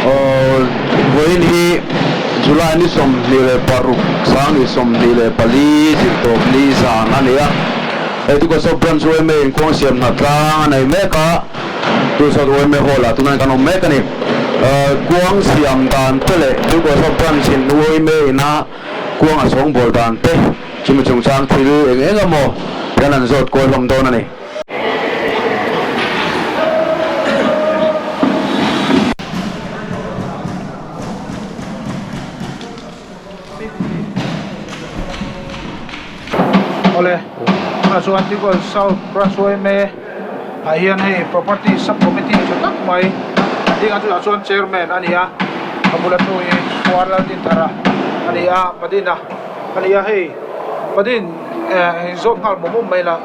Vawiin hi July ni 26 2024 zirtawp ni zan a ni a. Hei Tuikawsawk Branch yma in kawng siam hna tlang a nei mek a, Tuisawt yma Hall ah tunah kan awm mek a ni. Kuang siam dan te leh Tuikawsawk Branch in yma ina kuang a sawngbawl dan te chumi chungchang thil eng eng emaw hian an zawt kual hlawm dawn a ni. Awle, tunah chuan Tigol South Branch yma ah hian hei Property Sub Committee tha tak mai a ding a, chutah chuan Chairman a ni a, a bula thu hi Khuar Laldinthara a ni a, Padina a ni a, hei Padin eh zawt nghal mawm mawm mai la,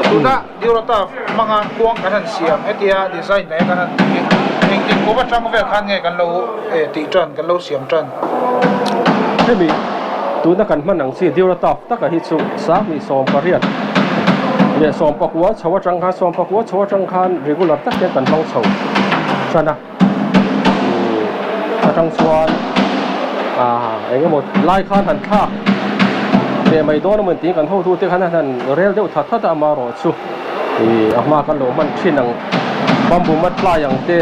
tuna Durata hmanga kuang kan han siam hetia design nei a kan han tih hi engtin kum atang vel khan nge kan lo eh tih tan kan lo siam tan. Hemi tuna kan hman ang chi Durata taka hi chu 2018 leh 19 chho atang khan 19 chho atang khan regular tak hian kan hmang chho tan a, atang chuan ah eng emaw lai khan han thlak leh mai dawn emaw tiin kan hotute khan an han rel deuh that that a amaherawh chu ih a hma kan lo hman thin ang bamboo mat ply ang te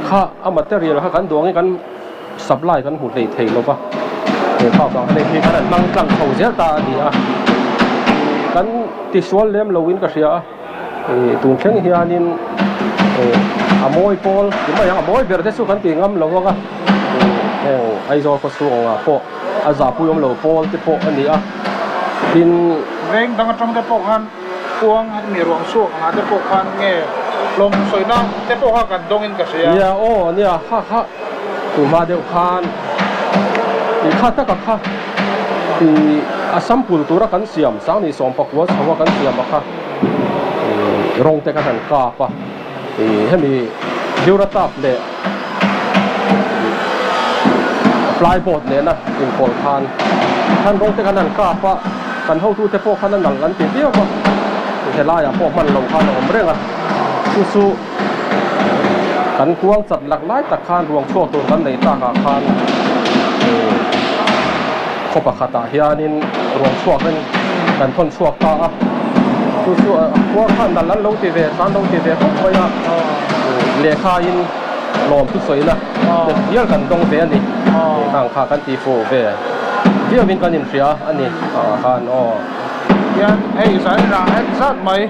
kha a material kha kan duh angin kan supply kan hmu hlei thei lova he phak vang khan hei hi kan han hmang tlang chho zel ta a ni a kan tisual lem loin ka hria a. Ih tun thleng hianin ih a mawi pawl ti mai ang a mawi ber te chu kan ti ngam lo ang a ih heng Aizawl khaw chhung angah pawh a zahpui awm lo pawl te pawh a ni a tin Veng dang atang te pawh khan kuang mi ruang chhuak angah te pawh khan nge hlawm sawina te pawh kha kan dawngin ka hria. Nia aw nia ha ha tu hma deuh khan ih kha taka kha ih a sample tura kan siam 2019 chho a kan siam a kha. Rawng te kha han kap a, ih hemi Duratap leh plyboard nena inpawlh khan khan rawng te khan han kap a, kan hotute pawh khan a nalh an ti viau a, helaiah pawh hman lo khan a awm reng a, chu chu kan kuang chat lak lai tak khan ruang chhuak tur kan nei takah khan ih khaw pakhatah hianin ruang chhuak in kan thawn chhuak ta a, chu chu a khua khan nalh an lo ti ve tha an lo ti ve khawp mai a, lehkha in lawm thusawi na te hial kan dawng ve a ni, khang kha kan ti fuh ve viau in kan inhria a ni khan aw. Hian hei zan rah het zat mai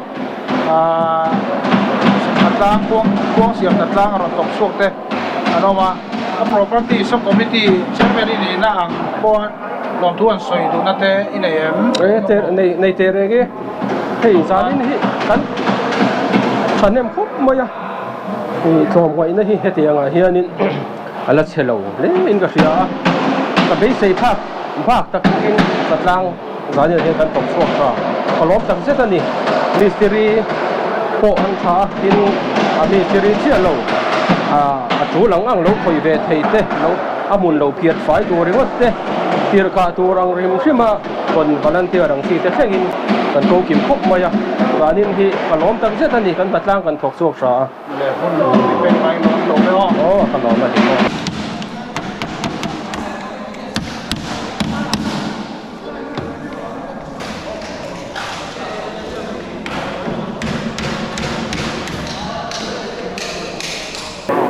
ahh hnatlang kuang kuang siam hnatlang a rawn tawk chhuak te an awm a. A property sub committee chairman i nihna ang pawh lawmthu an sawi duhna te i nei em? E te nei nei teh reng e, hei zanin hi kan thahnem khawp mai a, ih tlawmngaihna hi hetiang ah hianin a la chhe lo hle in ka hria a, ka beisei phak bak tak takin Zatlang zanin ah hian kan tawp chhuak ta, ka lawm tak zet a ni, mistiri pawh an tha a, tin a mistiri chiah lo a tul ang ang lo khawih ve thei te lo a hmun lo phiat fai tur ringawt te tirh kah tur ang hrim hrim a rawn volunteer ang chi te thlengin kan ko kim khawp mai a, zanin hi ka lawm tak zet a ni, kan hmatlang kan thawk chhuak hra a. Leh hun lo mi pek mai lawm lo ve aw. Aw ka lawm a ni aw.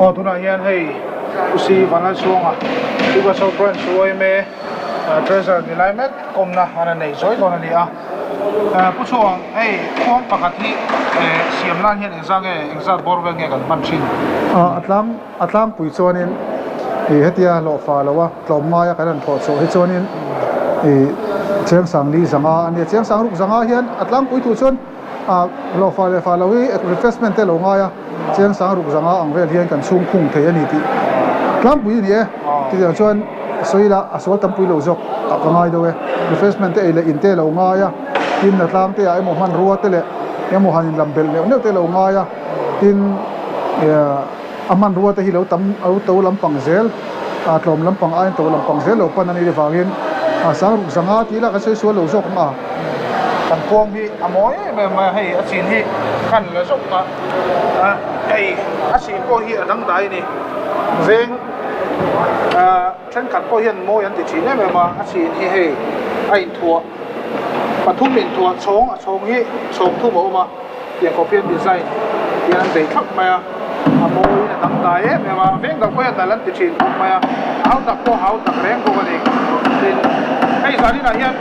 Aw tunah hian hei Usi Vanlalchhuanga Tuivasau Branch yma Treasurer ni lai mek kawmna an a nei zawi dawn a ni a. Pu Chhuang hei khuang pakhat hi siam nan hian engzah nge engzat bawr vel nge kan hman thin? A tlang a tlangpui chuanin ih hetia hlawhfa lo a tlawm ngaia kan han thawh chhuah hi chuanin ih Chiangsang li zanga a nia. Chiangsang ruk zanga hian a tlangpui thu chuan ah hlawhfa leh fah lo hi refreshment te lo ngai a, Chiangsang ruk zanga ang vel hian kan chhung khung thei a ni tih tlangpui a ni e. Chutiang chuan sawi ila a sual tampui lo zawk ah ka ngai deuh e. Refreshment te ei leh in te lo ngai a, tin a tlang te ah emaw hmanrua te leh emaw han inlam belh neuh neuh te lo ngai a. Tin, a hmanrua te hi lo tam lo to lampang zel, a tlawm lampang aiin to lampang zel lo pan a nih avangin a sang ruk zanga tih lah kan sawi sual lo zawk ang a. Kan khuang hi a mawi em em mai a, hei a chin hi khan la zawk a, hei a sih pawh hi a dangdai a ni. Veng. Thenkhat pawh hian mawi an ti thin em em a, a chhin hi hei a inthuah pathum inthuah chhawng a chhawng hi chhawng thum a awm a, tiang khawp hian design hian an bei thlap mai a, a mawiin a dangdai em em a, veng dang pawh hian nalh an ti thin khawp mai a, a hau tak pawh a hau tak reng bawk a ni. Tin, hei zaninah hian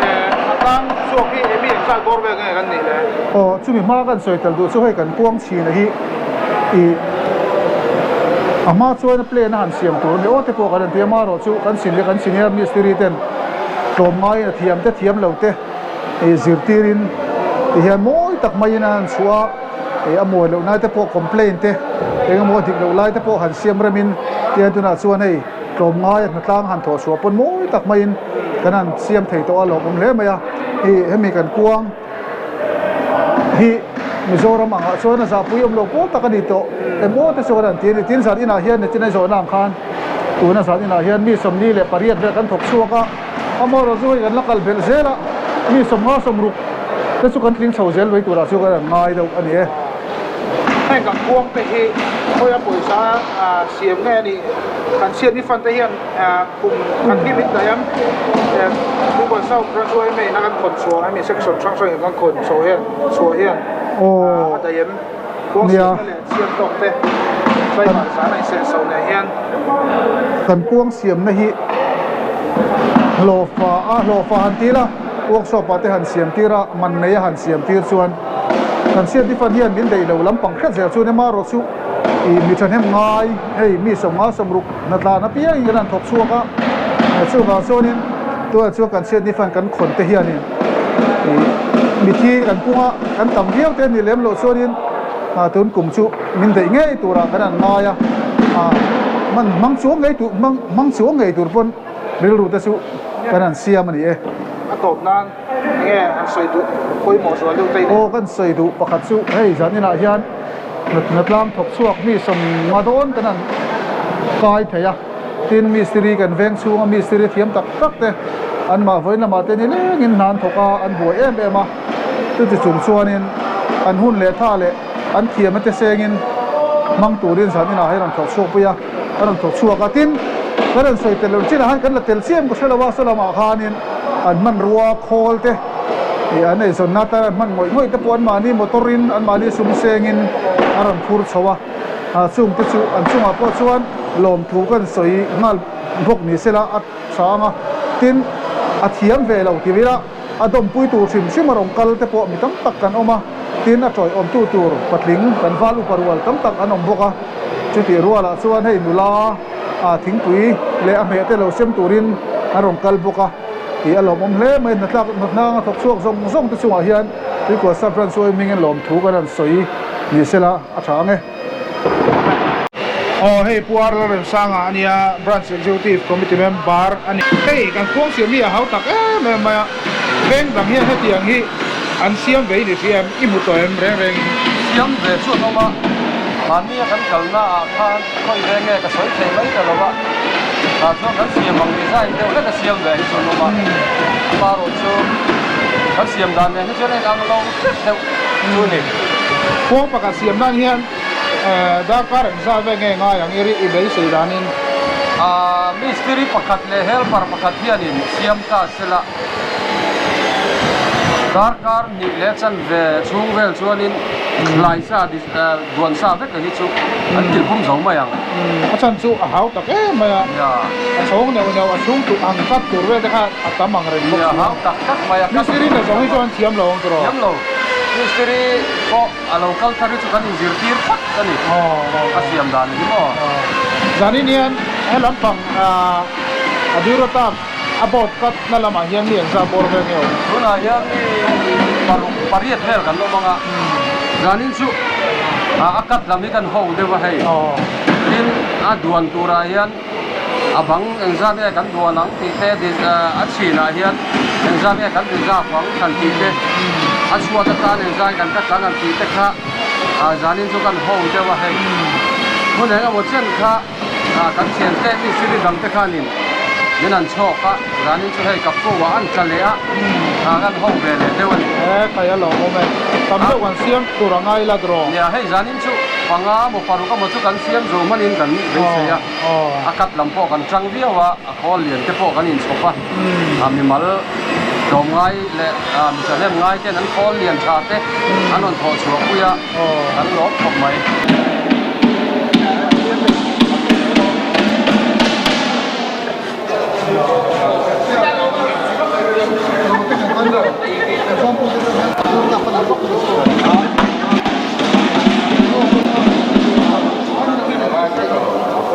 eh a tlang chhuak hi emi engzat bawr vel nge kan nih le? Aw, chumi hma kan sawi tel duh chu hei kan kuang chhin a hi ih a hma chuan a plan a han siam tur a ni aw te pawh kan han ti a, amaherawhchu kan sin leh kan senior mistiri ten tlawm ngaiin a thiam te thiam lo te ih zirtirin ti hian mawi tak maiin an han chhuah a, ih a mawi loh lai te pawh complaint te eng emaw a dik loh lai te pawh han siam remin tihian tunah chuan hei tlawm ngaia hnatlang han thawh chhuah pawn mawi tak maiin kan han siam thei tawh a lawmawm hle mai a, ih hemi kan kuang. Hi Mizoram angah chuan a zahpui awm lo pawl tak a ni tawh em aw te chu kan han ti a ni. Tin zan inah hian nitin a zawhna ang khan tuna zan inah hian mi 48 vel kan thawk chhuak a, amaherawh chu hei kan la kal belh zel a, mi 50 60 te chu kan tling chho zel mai turah chu kan han ngai deuh a ni e. Heng kan kuang te hi khawia pawisa siam nge a nih kan chhiat ni fan te hian Kum khat hi min daih a, Google South Branch yma in a kan khawn chhuah hemi section hrang hrang in kan khawn chhuah hian chhuah hian a daih em? Kuang siamna leh chhiat tawk te tlaivar zan a inseh so nen hian. Kan kuang siamna hi hlawhfa a hlawhfa han ti la, workshop ah te han siam tir a, man nei a han siam tir chuan kan chhiat ni fan hian min daih lo lampang hret zel chuan emarawh chu ih mi thahnem ngai hei mi 50 60 Hnatlan apiangin kan han thawk chhuak a, chuvang chuanin tunah chuan kan chhiatni fan kan khawn te hianin ih mithi kan punga kan tam viau te ni lem loh chuanin tun kum chu min daih ngei turah kan han ngai a, hman hmang chuang ngei tur hmang hmang chuang ngei tur pawn rilru te chu kan han siam a ni e. A tawp nan enge han sawi duh pawimawh zual deuh te i nei? Aw kan sawi duh pakhat chu hei zaninah hian Hnatlang thawk chhuak mi 50 dawn kan han kai thei a, tin mistiri kan veng chhunga mistiri thiam tak tak te anmah vawiin lamah te nilengin hna an thawk a, an buai em em a, chuti chung chuanin an hun leh tha leh an thiamna te sengin hmang turin zan inah hian an thawk chhuak pui a, an rawn thawk chhuak a, tin kan rawn sawi tel loh chinah khan kan la tel chiam ka hre lo a, saw lamah khanin an hmanrua khawl te. Ih an eizawnna atan an hman ngawih ngawih te pawh anmahni motor in anmahni sum sengin a rawn phur chho a, ah chung te chu an chungah pawh chuan lawmthu kan sawi nghal bawk ni sela a chhang a, tin a thiam ve lo ti ila a dawmpui tur hrim hrim a rawn kal te pawh mi tam tak kan awm a, tin a tawiawmtu tur patling kan val upa rual tam tak an awm bawk a, chutih rualah chuan hei nula ah thingpui leh a hmeh te lo sem turin an rawn kal bawk a. Tih a lawmawm hle mai, hnatlak hnatnanga thawk chhuak zawng zawng te chungah hian Tuikual Sub Branch chu hmingin lawmthu kan han sawi ni sela a tha ang e. Aw hei Pu Ar Lalremsanga a nia, Branch Executive Committee member a ni. Hei kan khuang siam hi a hau tak em em mai a, veng dang hian hetiang hi an siam ve i ni hria em, i hmu tawh em reng rengin? Siam ve chu an awm a, mahni a kan kalna ah khan khawi ve nge ka sawi thei mai ta lo a. Tah chuan kan siam ang design deuh hlek a siam ve hi chu an awm a, amaherawh chu kan siam dan nen hi chuan a inang lo hret deuh chu a ni. Khuang pakhat siam nan hian darkar engzat vel nge ngai ang i ri i beisei danin? Mistiri pakhat leh helper pakhat hianin siam ta sela darkar hnih leh chanve chhung vel chuanin hlaisa Duan sa vek hi chu an kilhpum zo mai ang. A chhan chu a hau tak em mai a, a chhawng neuh neuh a chhung tur ang kat tur vel te kha a tam ang reng bawk si a. A hau tak tak mai a. Mistiri na zawng hi chu an thiam lo ang tiraw? Thiam lo. Mistiri pawh a lo kal thar hi chu kan inzirtir phawt a ni. A siam dan hi maw? Zanin hian he lampang a Duratap a boat cut na lamah hian mi engzah bawr vel nge awm? Tunah hian mi paruk pariat vel kan awm ang a, zanin chu a cut lam hi kan ho deuh a hei. Tin a duan turah hian a bang engzah nge kan duan ang tih te a chhinah hian engzah nge kan reserve ang kan tih te, a chhuat atan engzah nge kan cut ang an tih te kha zanin chu kan ho deuh a hei. Hun engemaw chen kha. Kan thiante mistiri dang te khanin min han chhawk a, zanin chu hei Kapko ah an tla leh a, kan ho ve leh deuh a ni. He kai a lawm awm e, tam deuh kan siam tur a ngai la draw. Nia, hei zanin chu Panga maw paruk emaw chu kan siam zo hmanin kan beisei a, a kat lam pawh kan tang viau a, a khawl lian te pawh kan inchhawp a, a mimal tlawmngai leh mi thahnem ngai ten an khawl lian tha te an rawn thawh chhuah pui a, kan lawm khawp mai.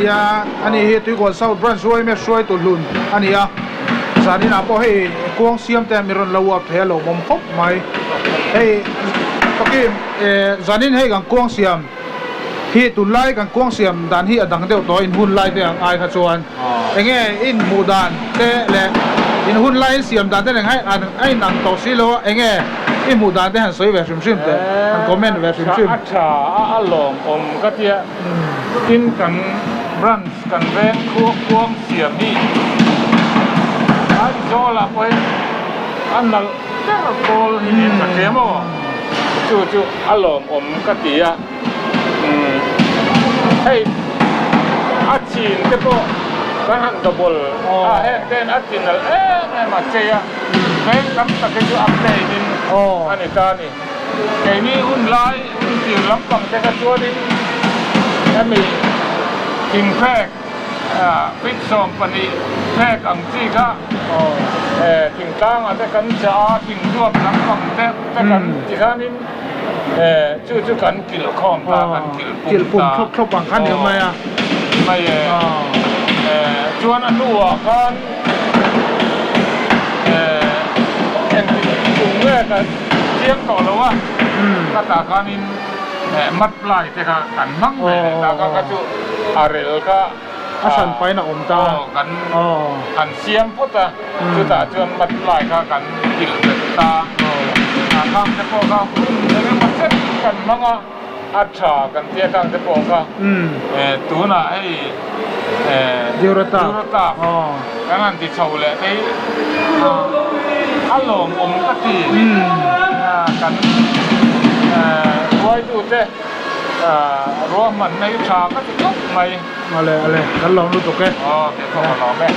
Tia ani hi Tuikawn South Branch Ruaime hruaitu hlun a ni a, zaninah pawh hei kuang siam te mi rawn lo uap thei a lawmawm khawp mai. Hei Pakim zanin hei kan kuang siam hi tunlai kan kuang siam dan hi a dang deuh tawh a in hun lai te ang ai kha chuan. Enge in hmuh dan te leh in hun lai in siam dan te nen khan a in ang tawh si lo a, enge i hmuh dan te han sawi ve hrim hrim teh, han comment ve hrim hrim. A tha a a lawm awm ka tia, tin kan branch kan veng kuang siam hi Aizawl ah pawhin a nalh ber pawl hi niin ka hria maw, chu chu a lawm awm ka ti a. Hei a chin te pawh kan han double a heng ten a ti nalh em em a chei a veng tam tak hi chu a plain in a ni ta a ni keini hun lai hun tir lampang te kha chuanin hemi thingphek Feet 12 phek ang chi kha thingtlangah te kan chah a, thingduap lampang te te kan ti khanin chu chu kan kilh khawm ta, kan kilh pum ta. Kilh pum thlawp thlawp ang kha ni mai a. Mai e. Chuan a hnuah khan engtik kum nge ka chiang tawh lo a, ka tah khanin Mat plai te kha kan hmang ve leh ta kha kha chu a rel kha a hran pain a awm ta kan han siam phawt a chutah chuan mat plai kha kan kilh bet ta a khang te pawh kha hun eng emaw chen kan hmang a a tha kan tia khang te pawh kha tunah hei Durata kan han ti chho leh te hi a lawmawm ka ti kan hruaitute ruahmanna hi tha ka ti khawp mai. Awle awle kan lawm lutuk e. Aw kei pawh ka lawm e.